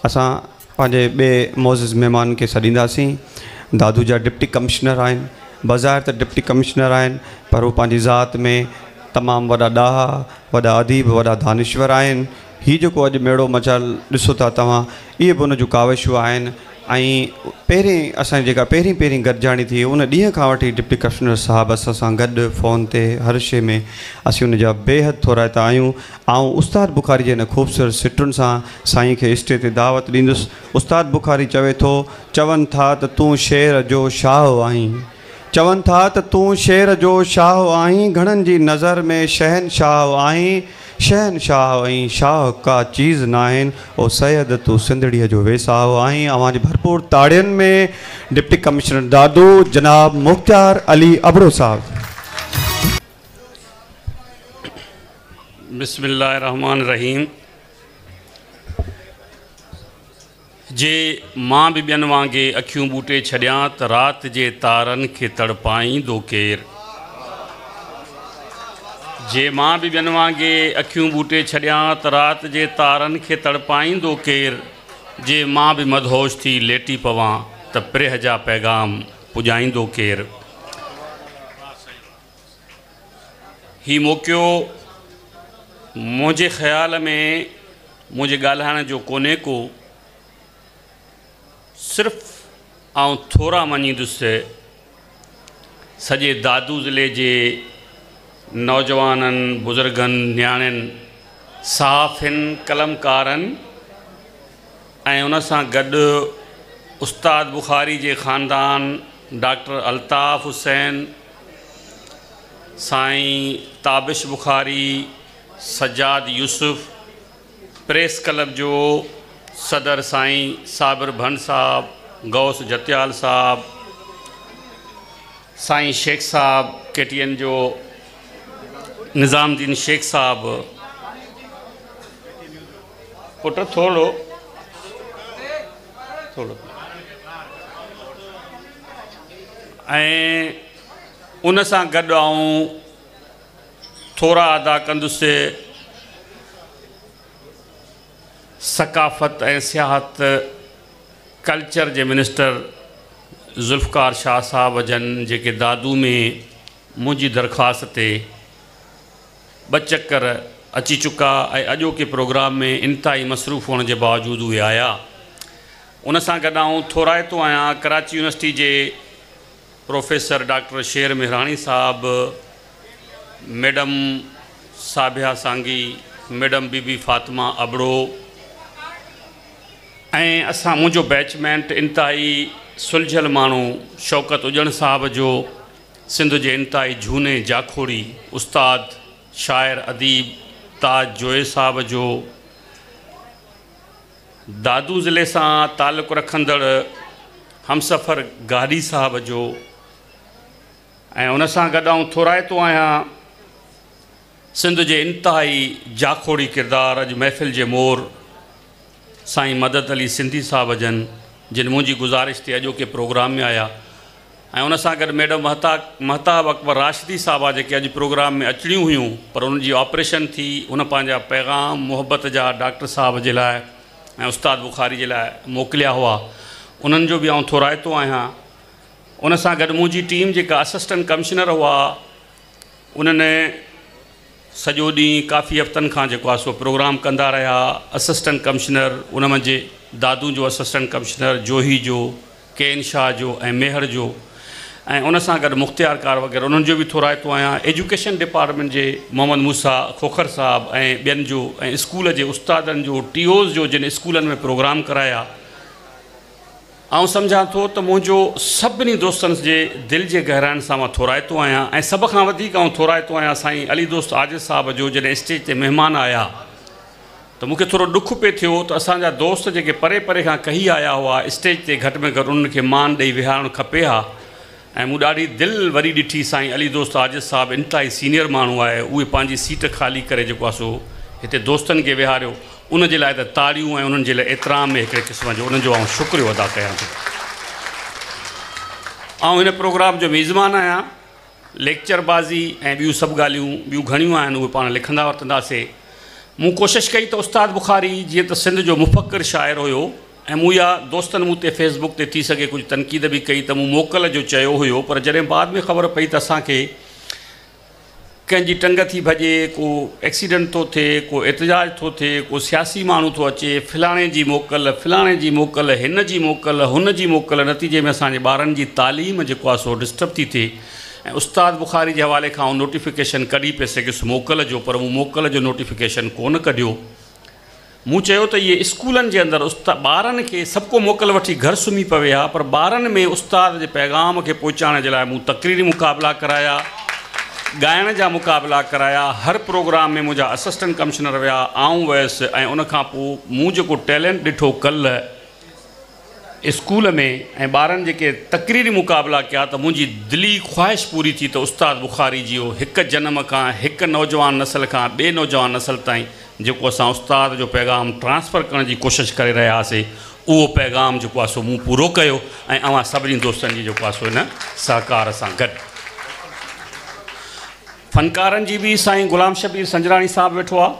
اسان پنهنجي ٻئي معزز مهمان کي سڏينداسين. دادو جا ڊپٽي ڪمشنر آهن. بظاهر ته ڊپٽي ڪمشنر آهن پر هو پنهنجي ذات ۾ تمام وڏا ڏاها، وڏا اديب، وڏا دانشور آهن. هي جيڪو اڄ ميڙو مچايل ڏسو ٿا توهان، اهي به ان جون ڪاوشون آهن ۽ پهرين اسان جي جيڪا پهرين پهرين گڏجاڻي ٿي ان ڏينهن کان وٺي ڊپٽي ڪمشنر صاحب اسان سان گڏ فون تي هر شيء ۾ اسين ان جا بيحد ٿورائتا آهيون. آئون استاد بخاري جي هن خوبصورت سٽن سان سائين کي اسٽيج تي دعوت ڏيندس. استاد بخاري چوي ٿو، چون ٿا ته تون شعر جو شاهه آهين. چون ٿا ته تون شعر جو شاهه آهين، گهڻن جي نظر ۾ شهنشاهه آهين. شهنشاهه ۽ شاهه ڪا چيز ناهن، او سيد تون سنڌڙيء جو ويساهه آهين. اوهان جي ڀرپور تاڙين ۾ ڊپٽي ڪمشنر دادو جناب مختيار علي ابڙو صاحب. بسم الله الرحمٰن الرحيم جي مان به ٻين وانگي اکيون ٻوٽي ڇڏيان ته رات جي تارن کي تڙپائيندو ڪير؟ جي مان به ٻين وانگي اکيون ٻوٽي ڇڏيان ته رات جي تارن کي تڙپائيندو ڪير؟ جي مان به مدهوش ٿي ليٽي پوان ته پريهه جا پيغام پڄائيندو ڪير؟ هي موقعو منهنجي خيال ۾ منهنجي ڳالهائڻ جو ڪونهي ڪو، صرف آئون ٿورا مڃيندس سڄي دادو ضلعي جي نوجوانن، بزرگن، نياڻين، صحافين، قلمڪارن ۽ ان سان گڏ استاد بخاري جي خاندان ڊاڪٽر الطاف حسين، سائين تابش بخاري، سجاد يوسف، پريس ڪلب جو صدر سائين صابر ڀنڊ صاحب، غوث جتيال صاحب، سائين شيخ صاحب، ڪي ٽي اين جو نظام الدين شيخ صاحب، پٽ ٿورڙو ٿورڙو ۽ ان سان گڏ آئون ٿورا ادا ڪندس ثقافت ۽ سياحت ڪلچر جي منسٽر ذوالفقار شاهه صاحب جن جيڪي دادو ۾ منهنجي درخواست تي ٻه چڪر اچي چڪا ۽ اڄوڪي پروگرام ۾ انتهائي مصروف هئڻ جي باوجود اهي آيا. ان سان گڏ آئون ٿورائتو آهيان ڪراچي يونيورسٽي جي پروفيسر ڊاڪٽر شير مهراڻي صاحب، ميڊم صابحه سانگي، ميڊم بي بي فاطمه ابڙو ۽ اسان منهنجو بيچ ميٽ انتهائي سلجهيل ماڻهو شوڪت اڄڻ صاحب جو سنڌ جي انتهائي جهوني جاکوڙي استاد شاعر اديب تاج جويي صاحب جو دادو ضلعي سان تعلق رکندڙ همسفر گاڏهي صاحب جو ۽ ان سان گڏ آئون ٿورائتو آهيان سنڌ جي انتهائي جاکوڙي ڪردار اڄ محفل جي مور سائين مدد علي سنڌي صاحب جن جن منهنجي گذارش تي اڄوڪي پروگرام ۾ آيا ۽ ان سان گڏ ميڊم مهتاب اڪبر راشدي صاحبه جيڪي اڄ پروگرام ۾ اچڻيون هيون پر انهن جي آپريشن ٿي ان پنهنجا پيغام محبت جا ڊاڪٽر صاحب جي لاء ۽ استاد بخاري جي لاء موڪليا هئا انهن جو به آئون ٿورائتو آهيان ان سان گڏ منهنجي ٽيم جيڪا اسسٽنٽ ڪمشنر هئا انهن سڄو ڏينهن ڪافي هفتن کان جيڪو آهي سو پروگرام ڪندا رهيا اسسٽنٽ ڪمشنر ان منجهه دادو جو اسسٽنٽ ڪمشنر جوهي جو ڪين شاهه جو ۽ ميهڙ جو ۽ ان سان گڏ مختيار ڪار وغيره انهن جو به ٿورائتو آهيان ايجوڪيشن ڊپارٽمينٽ جي محمد موسيٰ کوکر صاحب ۽ ٻين جو ۽ اسڪول جي استادن جو ٽي اوز جو جن اسڪولن ۾ پروگرام ڪرايا. آئون سمجهان ٿو ته منهنجو سڀني دوستن جي دل جي گهراين سان مان ٿورائتو آهيان ۽ سڀ کان وڌيڪ آئون ٿورائتو آهيان سائين علي دوست عاجز صاحب جو جڏهن اسٽيج تي مهمان آيا ته مون کي ٿورو ڏک پئي ٿيو ته اسان جا دوست جيڪي پري پري کان ڪهي آيا هئا اسٽيج تي گهٽ ۾ گهٽ انهن کي مان ڏئي ويهارڻ کپي ها ۽ مون ڏاڍي دل وري ڏٺي سائين علي دوست عاجز صاحب انتهائي سينيئر ماڻهو آهي اهي پنهنجي سيٽ خالي ڪري جيڪو آهي سو هتي دوستن کي ويهاريو ان جي لاء ته تاڙيون ۽ انهن جي لاء احترام ۾ هڪڙي قسم جو انهن جو آئون شڪريو ادا ڪيان ٿو. آئون هن پروگرام جو ميزبان آهيان. ليڪچر بازي ۽ ٻيون سڀ ڳالهيون ٻيون گهڻيون آهن اهي پاڻ لکندا ورتنداسي. مون ڪوشش ڪئي ته استاد بخاري جيئن ته سنڌ جو مفڪر شاعر هيو ۽ مون اها دوستن مون تي فيس بڪ تي ٿي سگهي ڪجهه تنقيد به ڪئي ته مون موڪل جو چيو هيو پر جڏهن بعد ۾ خبر پئي ته اسان کي ڪنهن جي ٽنگ ٿي ڀڄي، ڪو ايڪسيڊنٽ ٿو ٿئي، ڪو احتجاج ٿو ٿئي، ڪو سياسي ماڻهو ٿو اچي، فلاڻي جي موڪل، فلاڻي جي موڪل، هن جي موڪل، هن جي موڪل، نتيجي ۾ اسان جي ٻارن جي تعليم جيڪو آهي سو ڊسٽرب ٿي ٿئي ۽ استاد بخاري جي حوالي کان آئون نوٽيفڪيشن ڪڍي پئي سگهيس موڪل جو پر مون موڪل جو نوٽيفڪيشن ڪونه ڪڍيو. مون چيو ته اهي اسڪولن جي اندر ٻارن کي سڀ ڪو موڪل وٺي گهر سمهي پوي ها پر ٻارن ۾ استاد جي پيغام کي پهچائڻ جي لاء مون تقريري مقابلا ڪرايا، ڳائڻ جا مقابلا ڪرايا، هر پروگرام ۾ منهنجا اسسٽنٽ ڪمشنر ويا، آئون ويس ۽ ان کان پوء مون جيڪو ٽيلنٽ ڏٺو ڪلهه اسڪول ۾ ۽ ٻارن جيڪي تقريري مقابلا ڪيا ته منهنجي دلي خواهش پوري ٿي ته استاد بخاري جي اهو هڪ جنم کان هڪ نوجوان نسل کان ٻئي نوجوان نسل تائين جيڪو اسان استاد جو پيغام ٽرانسفر ڪرڻ جي ڪوشش ڪري رهيا هئاسي اهو پيغام جيڪو آهي سو مون پورو ڪيو ۽ اوهان سڀني دوستن جي جيڪو آهي سو ان سهڪار سان گڏ فنڪارن جي به سائين غلام شبير سنجراڻي صاحب ويٺو آهي.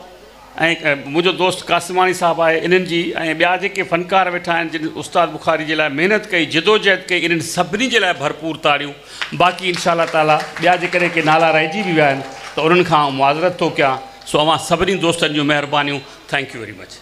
۽ منهنجو دوست قاسماڻي صاحب آهي انهن جي ۽ ٻيا جيڪي فنڪار ويٺا آهن جن استاد بخاري جي لاء محنت ڪئي جدوجهد ڪئي انهن سڀني جي لاء ڀرپور تاڙيون باقي انشاء الله تعالي ٻيا جيڪڏهن ڪي نالا رهجي به ويا آهن ته انهن کان آئون معذرت ٿو ڪيان سو اوهان سڀني دوستن جون مهربانيون thank you very much.